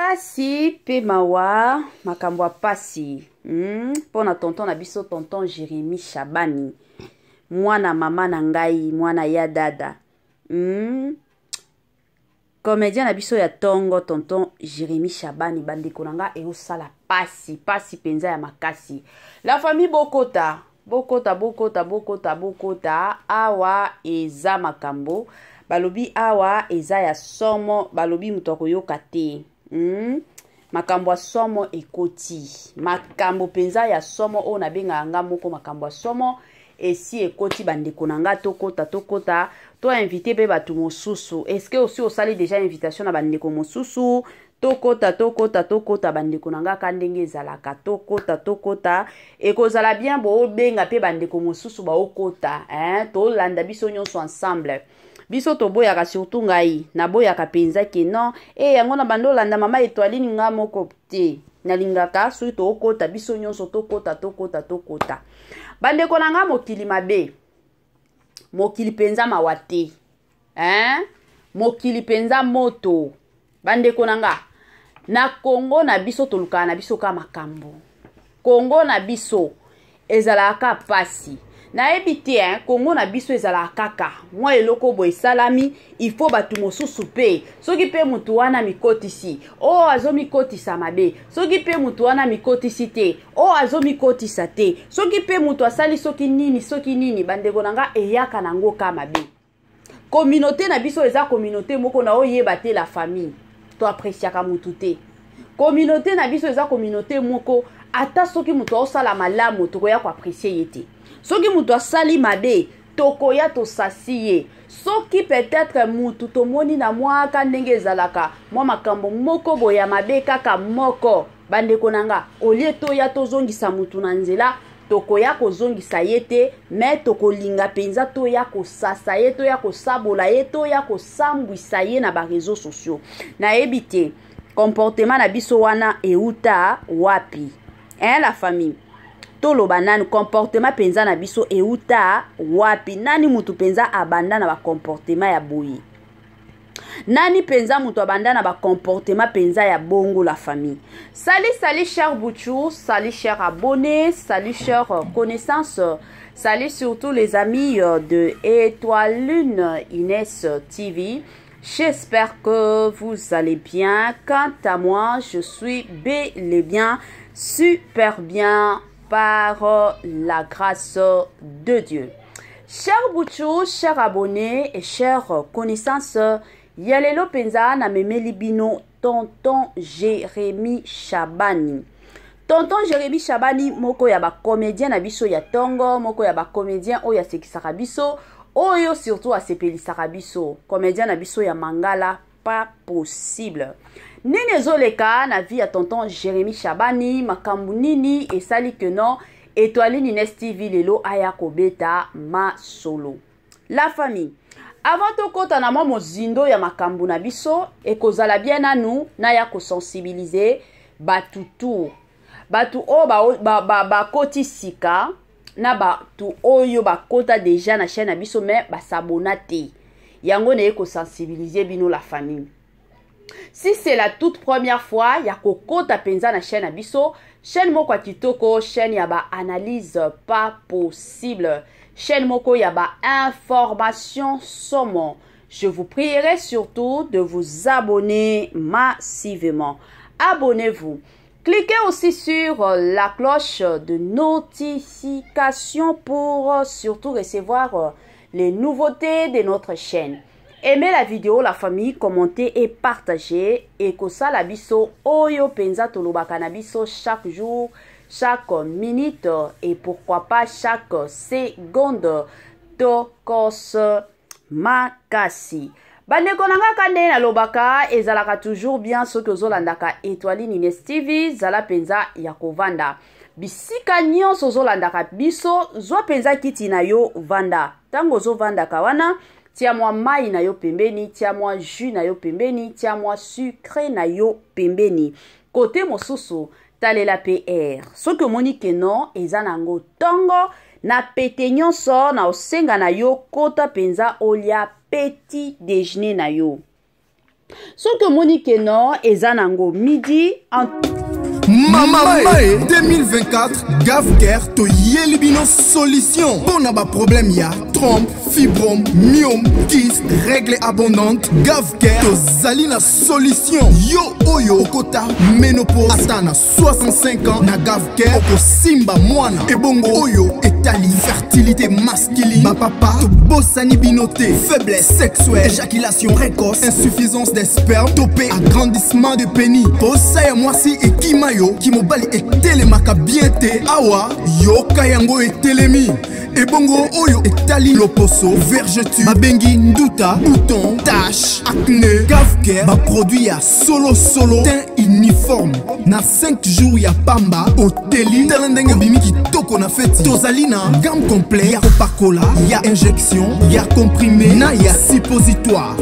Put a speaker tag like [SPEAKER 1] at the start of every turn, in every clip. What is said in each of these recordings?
[SPEAKER 1] Pasi pe mawa, makambo ya pasi mpo na tonton na biso, tonton Jérémie Shabani, mwana mama na ngai, mwana ya dada, Comédien na biso ya tongo, tonton Jérémie Shabani. Bandeko na nga, eosala pasi, pasi mpenza ya makasi. La famille, bokota, bokota, bokota, bokota, bokota. Awa eza makambo balobi, awa eza ya somo. Balobi moto akoyoka te. Makambo ya somo ekoti, makambo mpenza ya somo oyo nabengaka nga moko makambo ya somo esi ekoti. Bandeko na nga, tokota, tokota, toinvite mpe bato mosusu. Est-ce osi osali déjà invitation na bandeko mosusu? Tokota, tokota, tokota, bandeko na nga, ka ndenge ezalaka. Tokota, tokota, ekozala bien. Boobenga mpe bandeko mosusu baokota, hein? Tolanda biso nyonso ensemble. Biso toboyaka, surtout ngai naboyaka mpenza ke non e yango na bando olanda mama Etoiline nga moko te. Nalingaka soki tookota, biso nyonso tokota, tokota, tokota. Bandeko na nga, mokili mabe, mokili mpenza mawa te, hein? Mokili mpenza moto. Bandeko na nga, na Kongo na biso tolukaka na biso ka makambo. Kongo na biso ezalaka pasi, nayebi te, hein? Kongo na biso ezalaka kaka mwa eloko boye esalami, il faut bato mosusu mpe. Soki mpe motu wana mikotisi, oyo azomikotisa mabe. Soki mpe motu wana mikotisi te, oyo azomikotisa te. Soki mpe moto asali soki nini, soki nini, bandeko na nga, eyaka nango ka mabe. Communauté na biso eza communauté moko na oyeba te. La famille, toappréciaka motu te. Communauté na biso eza communauté moko, ata soki moto aosala malamu, tokoya koapprécier ye te. Soki moto asali mabe, tokoya tosasi ye. Soki peut-être mutu tomoni na mwaka ndenge ezalaka, mwa makambo moko boye ya mabe kaka moko, bandeko na nga, au lieu toya tozongisa mutu na nzela, tokoya kozongisa ye te, me tokolinga mpenza toya kosasa ye, toya kosabola ye, toya kosambwisa ye na baréseaux sociaux. Nayebi te comportement na biso wana euta wapi, hein? La famille, toloba nani, comportement mpenza na biso euta wapi? Nani mutu mpenza abanda na bacomportement ya boye? Nani mpenza moto abanda na bacomportement mpenza ya bongo? La famille, salut, salut cher Bouchou, salut cher abonné, salut cher connaissance, salut surtout les amis de Étoile Lune Inès TV. J'espère que vous allez bien. Quant à moi, je suis bel et bien, super bien par la grâce de Dieu. Cher Bouchou, cher abonné et chère connaissance, ya lelo mpenza namemeli bino tonton Jérémy Shabani. Tonton Jérémy Shabani, moko ya bacomédien na biso ya ntongo, moko ya bacomédien oyo asekisaka biso, oyo surtout asepelisaka biso, comédien na biso ya mangala pas possible. Nini ezoleka na vie ya tonton Jérémy Shabani? Makambo nini esali ke non Étoiline Ines TV lelo aya kobeta masolo? La famille, avant tokɔta na mwa mozindo ya makambo na biso, ekozala bien nanu naya kosensibiliser bato tu, bato oyo bakoti ba, ba, ba sika na bato oyo bakota déjà na chaîne na biso mais basabona te. Yango naye kosensibiliser bino, la famille. Si c'est la toute première fois ya kokota mpenza na chaîne na biso, chaîne moko ya kitoko, chaîne ya baanalyse pas possible, chaîne moko ya bainformation somo, je vous prierai surtout de vous abonner massivement. Abonnez-vous. Cliquez aussi sur la cloche de notification pour surtout recevoir les nouveautés de notre chaîne. Aimez la vidéo, la famille, commentez et partagez. Et kosala biso oyo penza tolobaka na biso chaque jour, chaque minute et pourquoi pas chaque seconde. Tokos makasi. Bandeko na nga, ka nde nalobaka, ezalaka toujours bien soki ozolandaka Étoiline Ines TV, zala mpenza ya kovanda. Bisika nyonso ozolandaka biso, zwa mpenza kiti na yo, vanda. Ntango ozovandaka wana, tia mwa mai na yo pembeni, tia mwa jus na yo pembeni, tia mwa sucre na yo pembeni. Kote mosusu, talela mpe air. Soki omoni ke non, eza nango ntongo na pete nyonso, na osenga na yo, kota mpenza olia petit déjeuner na yo. Soki omoni ke non, eza nango midi en
[SPEAKER 2] Mama Mae 2024 Gavcare toyeli bino solution mpo na baproblème ya trompe, fibrome, myome, kyste, règle abondante. Gavcare tozali na solution. Yo oyo okota ménopause ata na 65 ans, na Gavcare okosimba mwana. Ebongo oyo etali fertilité masculine, bapapa tobosani bino te. Faiblesse sexuelle, éjaculation précoce, insuffisance des sperme to mpe agrandissement de pénis, posa ya mwasi ekima yo, kimobali etelemaka bien te, awa yoka yango etelemi. Ebongo oyo etali loposo, vergeture babengi nduta, bouton, tache, acné, Gavcare baproduit ya solosolo, teint uniforme na 5 jours ya pamba oteli. Tala ndenge obimi kitoko na feti. Tozali na gamme complet ya kopakola, ya injection, ya comprimé na ya suppositoire.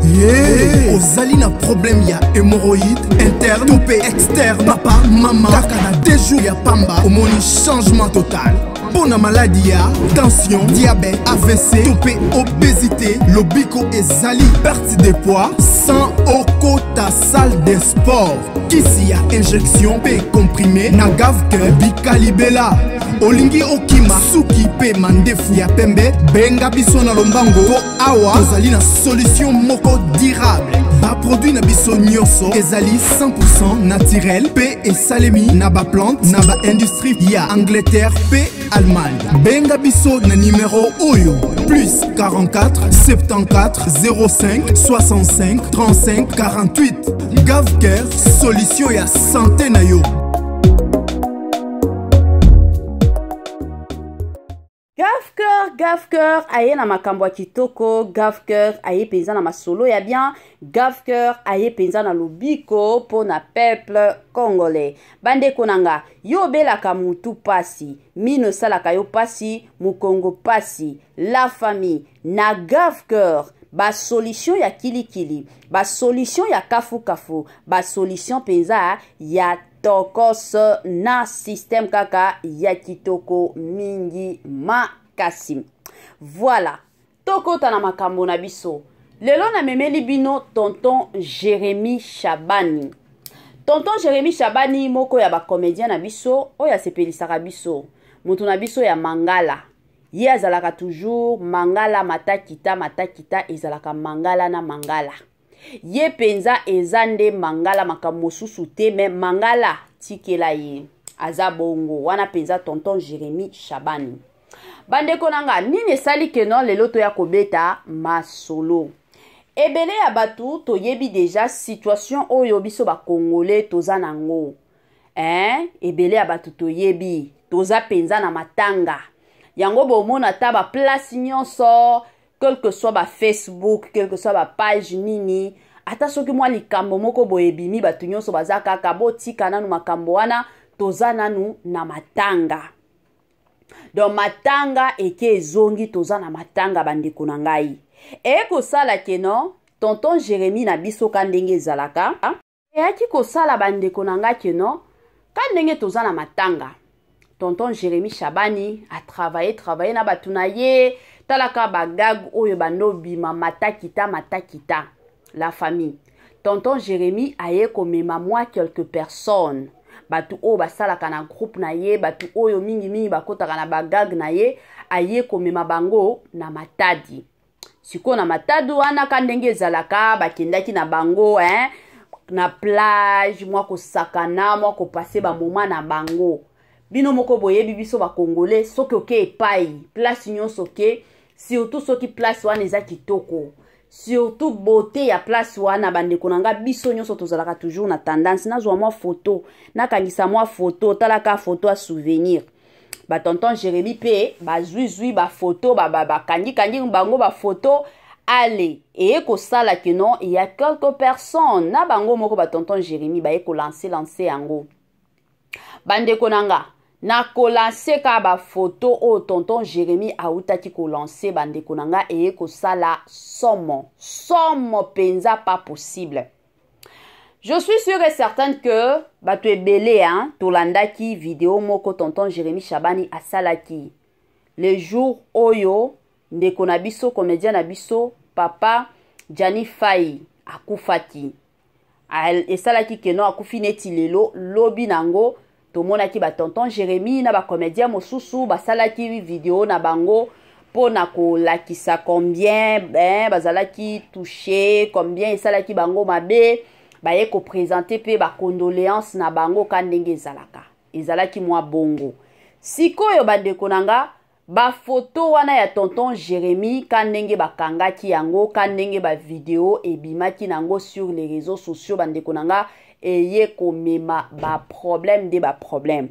[SPEAKER 2] Yeah. Ozali na problème ya hémorroïde interne to mpe externe, papa, mama, kaka na 2 jours ya pamba omoni changement total. Mpo na maladi ya tension, diabète, AVC to mpe obésité, lobiko ezali, perte de poids sans okota salle de sport. Kisi ya injection mpe comprimé na Gavcare bikalibela. Olingi okima suki mpe mandefu ya pembe, benga biso na lombango mpo awa tozali na solution moko durable. Baproduit na biso nyonso ezali 100% naturel mpe esalemi na baplante na baindustrie ya Angleterre mpe Allemagne. Benga biso na numero oyo: plus 44 74 05 65 35 48. Gavcare, solution ya santé na yo.
[SPEAKER 1] Gavcare, Gavcare aye na makambo ya kitoko. Gavcare aye mpenza na masolo ya bien. Gavcare aye mpenza na lobiko mpo na peuple congolais. Bandeko na nga, yo obelaka mutu pasi, mino esalaka yo pasi, mokongo pasi, la famille, na Gavcare basolution ya kilikili, basolution ya kafukafu, basolution mpenza ya tokos na système kaka ya kitoko mingi makasi. Voilà, tokota na makambo na biso. Lelo namemeli bino tonton Jérémy Shabani. Tonton Jérémy Shabani, moko ya bacomédien na biso oyo asepelisaka biso, moto na biso ya mangala. Ye azalaka toujours mangala, matakita matakita, ezalaka mangala na mangala. Ye mpenza eza nde mangala, makambo mosusu te, me mangala tikela ye, aza bongo wana mpenza. Tonton Jérémy Shabani, bandeko na nga, nini esali ke non lelo toya kobeta masolo? Ebele ya bato toyebi deja situation oyo biso bakongole toza nango, eh? Ebele ya bato toyebi toza mpenza na matanga. Yango bomona ata baplace nyonso, quel que soit bafacebook, quel que soit bapage nini, ata soki mwa likambo moko boye ebimi, bato nyonso baza kaka botika nanu makambo wana, toza nanu na matanga. Donc matanga eke ezongi, toza na matanga. Bandeko na ngai, ekosala ke non tonton Jérémi na biso, ka ndenge ezalaka, eyaki kosala, bandeko na ngai, ke non, ka ndenge toza na matanga, tonton Jérémi Shabani atravaille travaille na bato na ye. Talaka bagag oyo bandobima matakita matakita. La famille, tonton Jérémi aye komema mwa quelques personnes, bato oyo basalaka na groupe na ye, bato oyo mingimingi bakotaka na bagag na ye. Aye komema bango na Matadi. Sikoyo na Matadi wana, ka ndenge ezalaka, bakendaki na bango, hein, na plage, mwa kosakana, mwa kopase bamoma na bango. Bino moko boyebi biso bakongole, soki oke epai, place nyonso oke, surtout soki place wana eza kitoko, surtout beauté ya place wana, bandeko na nga, biso nyonso tozalaka toujours na tendance nazwa mwa photo, nakangisa mwa photo, talaka photo ya souvenir. Batonton Jérémi mpe bazwizwi bafoto, bakangikangi bango bafoto. Ale eye kosala ke non, ya quelques personnes na bango moko batonton Jérémi baye kolancer lancer yango. Bandeko na nga, na kolancer kaka bafoto oyo tonton Jérémi awutaki kolancer, bandeko na nga, eye kosala somo, somo mpenza pas possible. Je suis sûre et certaine que bato ebele, hein, tolandaki video moko tonton Jérémi Shabani asalaki le jour oyo ndeko na biso, comédien na biso, papa Jani Fai. Akufaki, esalaki que non, akufi neti lelo. Lobi nango tomonaki batonton Jérémi na bacomédien mosusu basalaki video na bango mpo na kolakisa combien bazalaki touché, combien esalaki bango mabe. Baye koprésenter mpe bacondoléance na bango ka ndenge ezalaka. Ezalaki mwa bongo. Sikoyo, bandeko na nga, bafoto wana ya tonton Jérémi, ka ndenge bakangaki yango, ka ndenge bavideo ebimaki nango sur les réseaux sociaux, bandeko na nga, eye komema baproblème nde baproblème.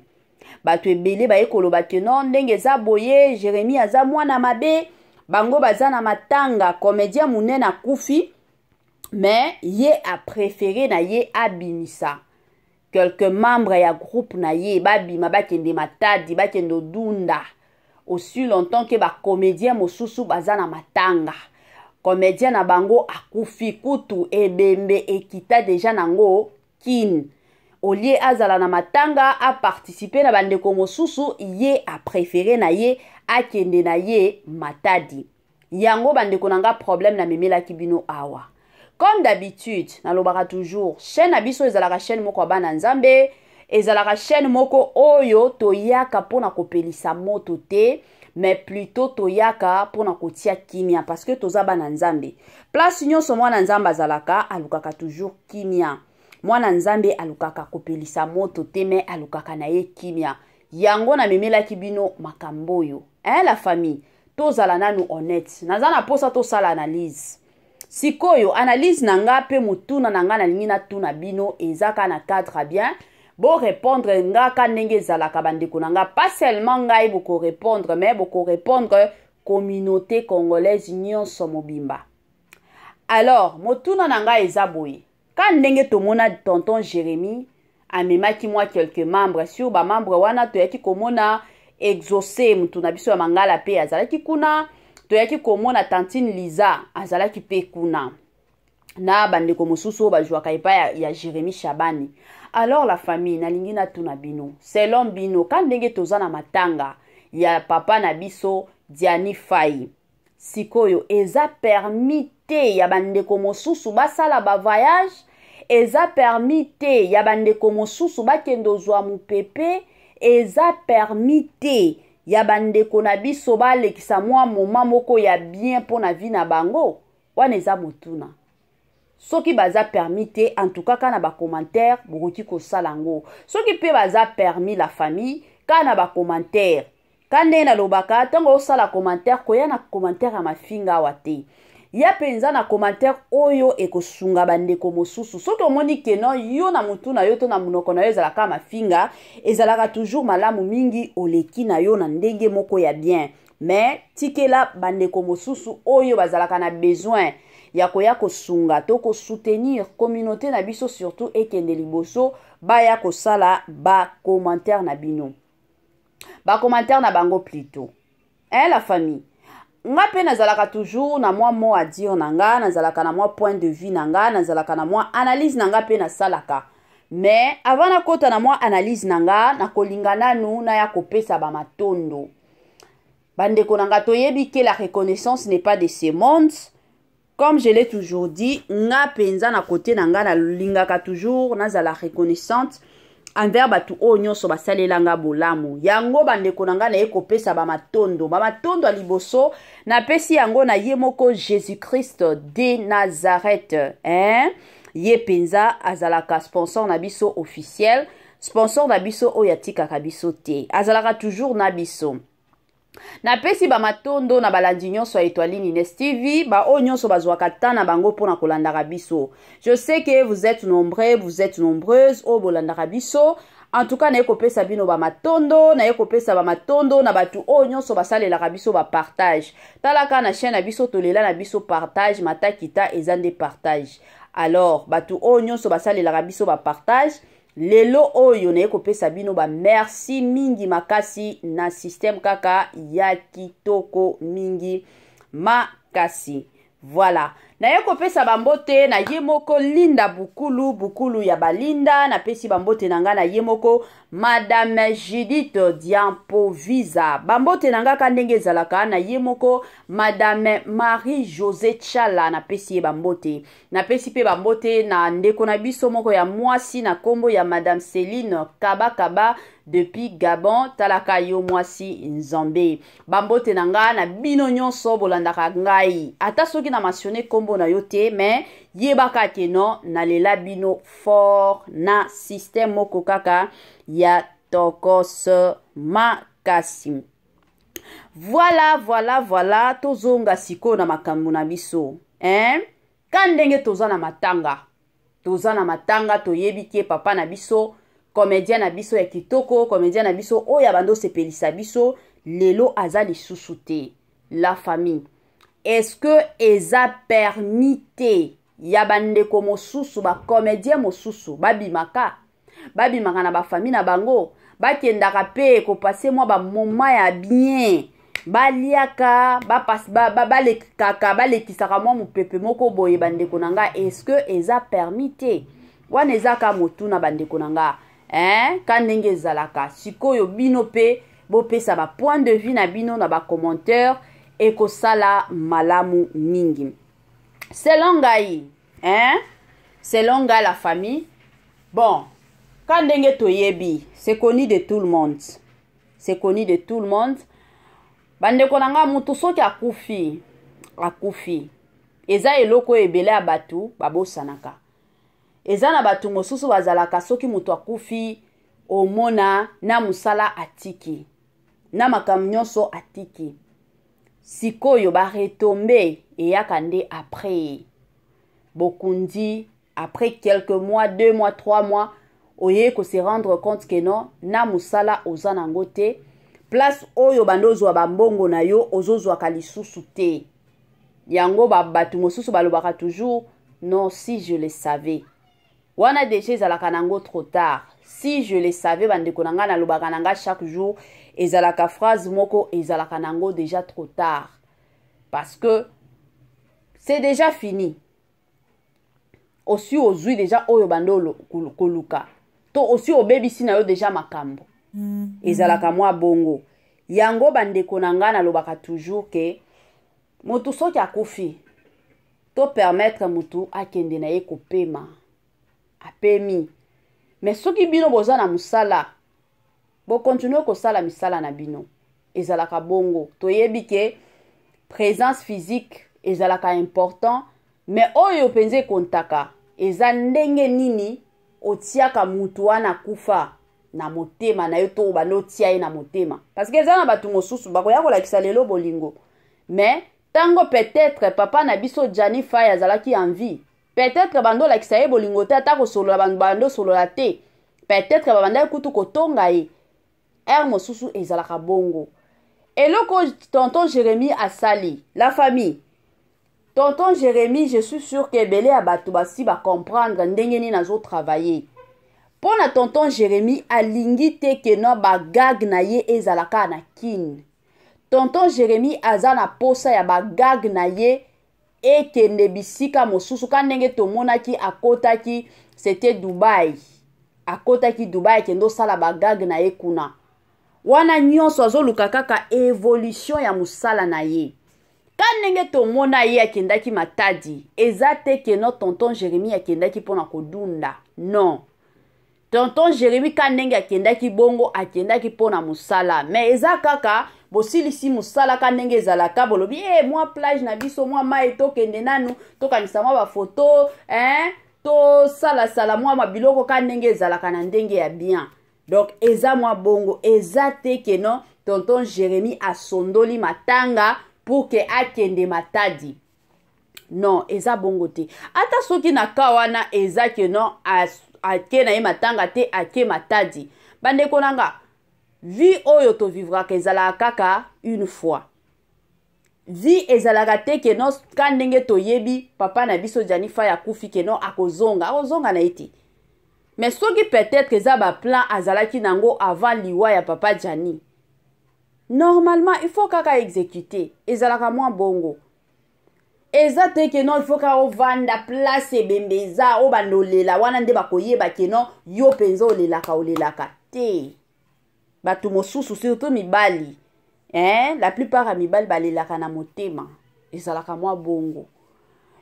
[SPEAKER 1] Bato ebele baye koloba que non, ndenge eza boye, Jérémi aza mwana mabe. Bango baza na matanga, comédien monene akufi, mais ye apréféré na ye abimisa quelques membres ya groupe na ye, babima, bakende Matadi, bakende odunda, aussi longtemps que bacomédien mosusu baza na matanga, comédien na bango akufi, kutu ebembe ekita déjà nango Kine. Au lieu azala na matanga, aparticipe na bandeko mosusu, ye apréféré na ye akende na ye Matadi. Yango, bandeko na nga, problème namemelaki bino awa. Comme d'habitude, nalobaka toujours, chaîne na biso ezalaka chaîne moko ya bana Nzambe, ezalaka chaîne moko oyo toyaka mpona kopelisa moto te, mais plutôt toyaka mpona kotia kimia, parce que toza bana Nzambe. Place nyonso mwana Nzambe azalaka, alukaka toujours kimia. Mwana Nzambe alukaka kopelisa moto te, mais alukaka na ye kimia. Yango namemelaki bino makambo oyo, hein. La famille, tozala nanu honnête. Naza na mposa tosala analyse. Sikoyo analyse na nga mpe motuna na nga nalingi natuna bino eza kaka na cadre bien. Borépondre nga ka ndenge ezalaka, bandeko na nga. Pas seulement ngai bokorépondre, mais bokorépondre communauté congolaise nyonso mobimba. Alors, motuna na ngai eza boye: ka ndenge tomona tonton Jérémi amemaki mwa quelques membres, sur bamembre wana toyaki komona Exaucé, mutu na biso ya mangala, mpe azalaki kuna. Toyaki komona tantine Liza azalaki mpe kuna na bandeko mosusu oyo bazwaka epai ya Jérémi Shabani. Alors la famille, nalingi natuna bino, selon bino, ka ndenge toza na matanga ya papa na biso Diani Fai, sikoyo eza permis te ya bandeko mosusu basala bavoyage? Eza permis te ya bandeko mosusu bakende ozwa mopepe? Eza permis te ya bandeko na biso balekisa mwa moma moko ya bien mpo na vie na bango? Wana eza motuna. Soki baza permis te, en tout cas kaka na bacommentaire bokoki kosala yango. Soki mpe baza permis, la famille, kaka na bacommentaire. Ka ndenge nalobaka, ntango osala commentaire, koya na commentaire ya mafinga awa te. Ya mpenza na commentaire oyo ekosunga bandeko mosusu. Soki omoni que non, yo na motu na yo to na monoko na yo ezalaka mafinga, ezalaka toujours malamu mingi oleki na yo na ndenge moko ya bien, mais tikela bandeko mosusu oyo bazalaka na besoin ya koya kosunga to kosoutenir communauté na biso, surtout ekende liboso, baya kosala bacommentaire na bino, bacommentaire na bango plutôt, hein. La famille, nga mpe nazalaka toujours na mwa mot à dire na nga, nazalaka na mwa point de vue na nga, nazalaka na mwa analyse na nga mpe nasalaka. Mais avant nakota na mwa analyse na nga, nakolinga nanu naya kopesa bamatondo. Bandeko na nga, toyebi que la reconnaissance n'est pas de ce monde. Comme je l'ai toujours dit, nga mpenza na côté na nga, nalingaka toujours nazala reconnaissante envers bato oyo nyonso basalelanga bolamu. Yango, bandeko na ngai, naye kopesa bamatondo. Bamatondo ya liboso, napesi yango na ye moko Jésus Christ de Nazareth, hein? Ye mpenza azalaka sponsor na biso officiel, sponsor na biso oyo atikaka biso te, azalaka toujours na biso. Napesi bamatondo na balandi nyonso ya Etoile Ines TV, baoyo nyonso bazwaka ta na bango mpona kolandaka biso. Je sais que vous êtes nombreux, vous êtes nombreuses oyo bolandaka biso. En tout cas, naye kopesa bino bamatondo. Naye kopesa bamatondo na bato oyo nyonso basalelaka biso bapartage. Talaka na chaîne na biso, tolela na biso partage, matakita eza nde partage. Alors bato oyo nyonso basalelaka biso bapartage, lelo oyo naye kopesa bino bamerci mingi makasi na système kaka ya kitoko mingi makasi. Voilà, Naye kopesa bambote na ye moko Linda Bukulu, Bukulu ya balinda. Napesi bambote na ngai na ye moko Madame Judith Diampovisa. Bambote na ngai ka ndenge ezalaka na ye moko Madame Marie José Tshala, napesi ye bambote. Napesi mpe bambote na ndeko na biso moko ya mwasi na kombo ya Madame Céline Kabakaba depuis Gabon. Talaka yo mwasi Nzambe. Bambote na nga na bino nyonso bolandaka ngai, ata soki na mentionne kombo na yo te, mais yebaka ke non, nalela bino fort na système moko kaka ya tokos makasi. Voilà, voilà, voilà, tozonga sikoyo na makambo na biso, hein? Ka ndenge toza na matanga, toza na matanga, toyebi ke papa na biso, comédien na biso ya kitoko, comédien na biso oyo abandi osepelisa biso, lelo aza lisusu te. La famille, est-ce que eza permis te ya bandeko mosusu, bacomédien mosusu babimaka, babimaka na bafamille na bango, bakendaka pe kopase mwa bamoma ya bien, baliaka, balekaka, balekisaka mwa mopepe moko boye? Bandeko na nga, est-ce que eza permis te? Wana eza ka motuna, bandeko na nga, hein? Ka ndenge ezalaka sikoyo, bino mpe bopesa ba point de vue na bino na bacommentaire, ekosala malamu mingi. Selon ngai, hein? Selon ngai, la famille, bon, ka ndenge toyebi, c'est connu de tout le monde, c'est connu de tout le monde, bandeko na nga, motu soki akufi, akufi. Eza eloko oyo ebele ya bato babosanaka. Eza na bato mosusu bazalaka, soki moto akufi, omona na mosala atiki, na makambo nyonso atiki. Sikoyo baretombées eyaka nde après bokundi, après quelques mois, 2 mois, 3 mois, oye ko se rendre compte ke non, na mosala oza nango te, place oyo bando ozwa bambongo na yo, ozozwaka lisusu te. Yango bato mosusu balobaka toujours: "Non, si je le savais." Wana déjà ezalaka nango trop tard. "Si je le savais", bandeko na ngai, nalobaka na ngai chaque jour, ezalaka phrase moko ezalaka nango déjà trop tard, parce que c'est déjà fini. Osi ozwi déjà oyo bando koluka, to osi obebisi na yo déjà makambo. Ezalaka mwa bongo. Yango, bandeko na ngai, nalobaka toujours ke motu soki akufi, to permettre motu akende na ye kopema, apemi. Mais soki bino boza na mosala, bokontinue kosala misala na bino. Ezalaka bongo. Toyebi ke présence physique ezalaka important, mais oyo mpenza ekontaka eza ndenge nini otiaka mutu wana akufa na motema na yo, to obanda otia ye na motema. Parce que eza na bato mosusu bakoya kolakisa lelo bolingo, mais ntango peut-être papa na biso Jani Fai azalaki en vie, peut-être bando olakisa ye bolingo te, ata kosolola bando osolola te, peut-être babandaki kutu kotonga ye. Heure mosusu ezalaka bongo. Eloko tonton Jérémi asali, la famille, tonton Jérémi, je suis sûr ke ebele ya bato basi bacomprendre ndenge nini azotravaille. Mpo na tonton Jérémi, alingi te ke no bagag na ye ezalaka na Kine. Tonton Jérémi aza na posa ya bagag na ye ekende bisika mosusu, ka ndenge tomonaki akotaki, c'était Dubai, akotaki Dubai, akende osala bagag na ye kuna. Wana nyonso azoluka kaka évolution ya mosala na ye. Ka ndenge tomona ye akendaki Matadi, eza te ke no tonton Jérémi akendaki mpona kodunda. Non, tonton Jérémi, ka ndenge akendaki bongo, akendaki mpona mosala. Mais eza kaka bosilisi mosala, ka ndenge ezalaka, bolobi e mwa plage na biso, mwa mai, tokende nanu tokangisa mwa bafoto, hein? Tosalasala mwa biloko ka ndenge ezalaka na ndenge ya bien. Donc eza mwa bongo. Eza te ke non, tonton Jérémi asondoli matanga pour ke akende Matadi. Non, eza bongo te. Ata soki na ka wana eza ke non, ake na ye matanga te, ake Matadi, bandeko na nga, vie oyo tovivraka ezalaka kaka une fois. Vie ezalaka te ke non, ka ndenge toyebi papa na biso Jani Fai akufi, ke non, akozonga, akozonga na ye te. Mais soki peut-être eza baplan azalaki nango avant liwa ya papa Jani, normalement il faut kaka exécuter. Ezalaka mwa bongo. Eza te ke non, il faut kaka ovanda place ebembe eza, obanda olela wana nde bakoyeba ke non, yo mpenza olelaka, olelaka te. Bato mosusu, surtout mibali, eh, la plupart ya mibali balelaka na motema, ezalaka mwa bongo.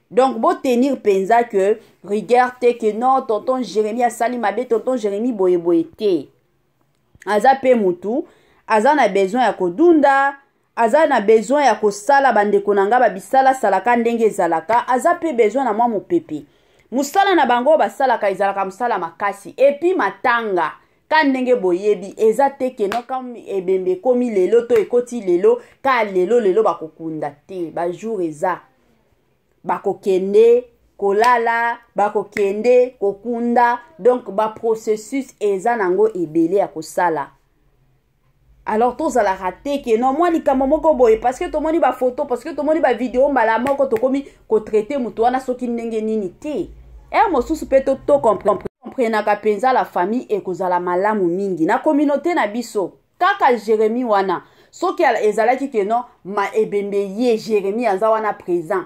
[SPEAKER 1] Donc botenir mpenza ke rigueur te ke non, tonton Jérémie asali mabe, tonton Jérémie boyeboye te. Aza mpe mutu, aza na besoin ya kodunda, aza na besoin ya kosala, bandeko na nga, babisalasalaka ndenge ezalaka. Aza mpe besoin na mwa mopepe. Mosala na bango basalaka ezalaka mosala makasi. Et puis matanga ka ndenge boyebi, eza te ke non, ka ebembe ekomi lelo to ekoti lelo, ka lelo lelo bakokunda te. Bajour eza bakokende kolala, bakokende kokunda. Donc baprocessus eza nango ebele ya kosala. Alors tozalaka te ke non, mwa likambo moko boye, parce que tomoni bafoto, parce que tomoni bavideo, mbala moko tokomi kotraiter moto wana soki ndenge nini te. Heure mosusu mpe tocomprenaka mpenza la famille. Ekozala malamu mingi na communauté na biso. Kaka Jérémi wana, soki ezalaki ke non, ma ebembe ye Jérémi aza wana présent,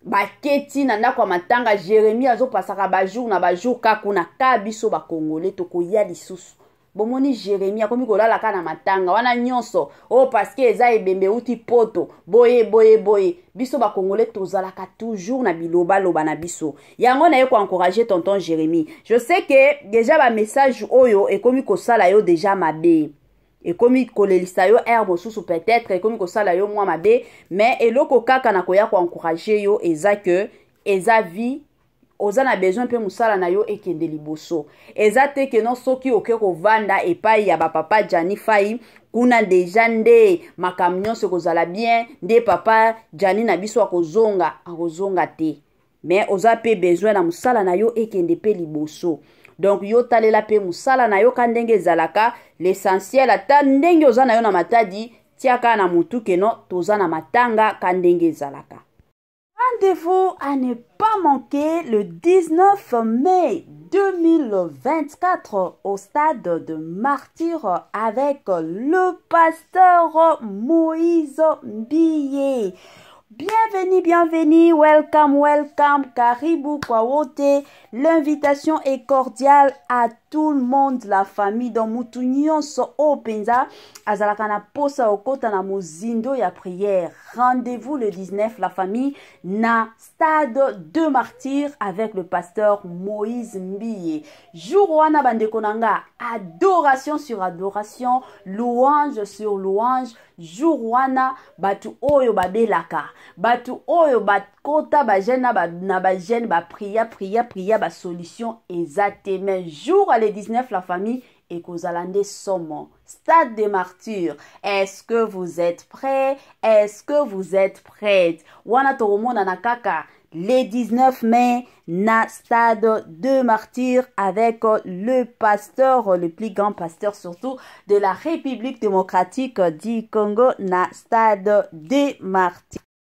[SPEAKER 1] baketi na ndako ya matanga, Jérémi azopasaka bajour na bajour ka kuna, ka biso bakongole tokoya lisusu. Bomoni, Jérémi akomi kolala kaka na matanga wana nyonso oyo, oh, parce que eza ebembe euti poto, boye boye boye. Biso bakongole tozalaka toujours na bilobaloba na biso. Yango naye koencourager tonton Jérémi. Je sais que déjà bamessage oyo ekomi kosala yo déjà mabe, ekomi kolelisa yo heure mosusu, peut-être ekomi kosala yo mwa mabe, mais eloko kaka na koya koencourager yo eza ke eza vie, oza na besoin mpe mosala na yo ekende liboso. Eza te ke non, soki oke kovanda epai ya bapapa Jani Fai kuna déjà nde makambo nyonso ekozala bien, nde papa Jani na biso akozonga. Akozonga te, mais oza mpe besoin na mosala na yo ekende mpe liboso. Donc yo talela mpe mosala na yo ka ndenge ezalaka. L'essentiel, ata ndenge oza na yo na Matadi, tiaka na motu ke non, toza na matanga ka ndenge ezalaka. Rendez-vous à ne pas manquer le 19 mai 2024 au stade de Martyr avec le pasteur Moïse Mbiye. Bienvenue, bienvenue, welcome, welcome, karibu kwa wote. L'invitation est cordiale à tout le monde, la famille. Donc mutu nyonso oyo mpenza azalaka na posa okota na mozindo ya prière. Rendez-vous le 19, la famille, na stade de Martyr avec le pasteur Moïse Mbiye. Jour wana, bandeko na nga, adoration sur adoration, louange sur louange. Jour wana, bato oyo babelaka, bato oyo bakota bajeûne na bajeûne, baprier, prier, prier, basolution eza te, mais jour le 19, la famille, ekozala nde somo. Stade de Martyr, est-ce que vous êtes prêts? Est-ce que vous êtes prêtes? Wana tokomonana kaka le 19 mai na stade de Martyr avec le pasteur, le plus grand pasteur surtout de la République démocratique du Congo, na stade de Martyr.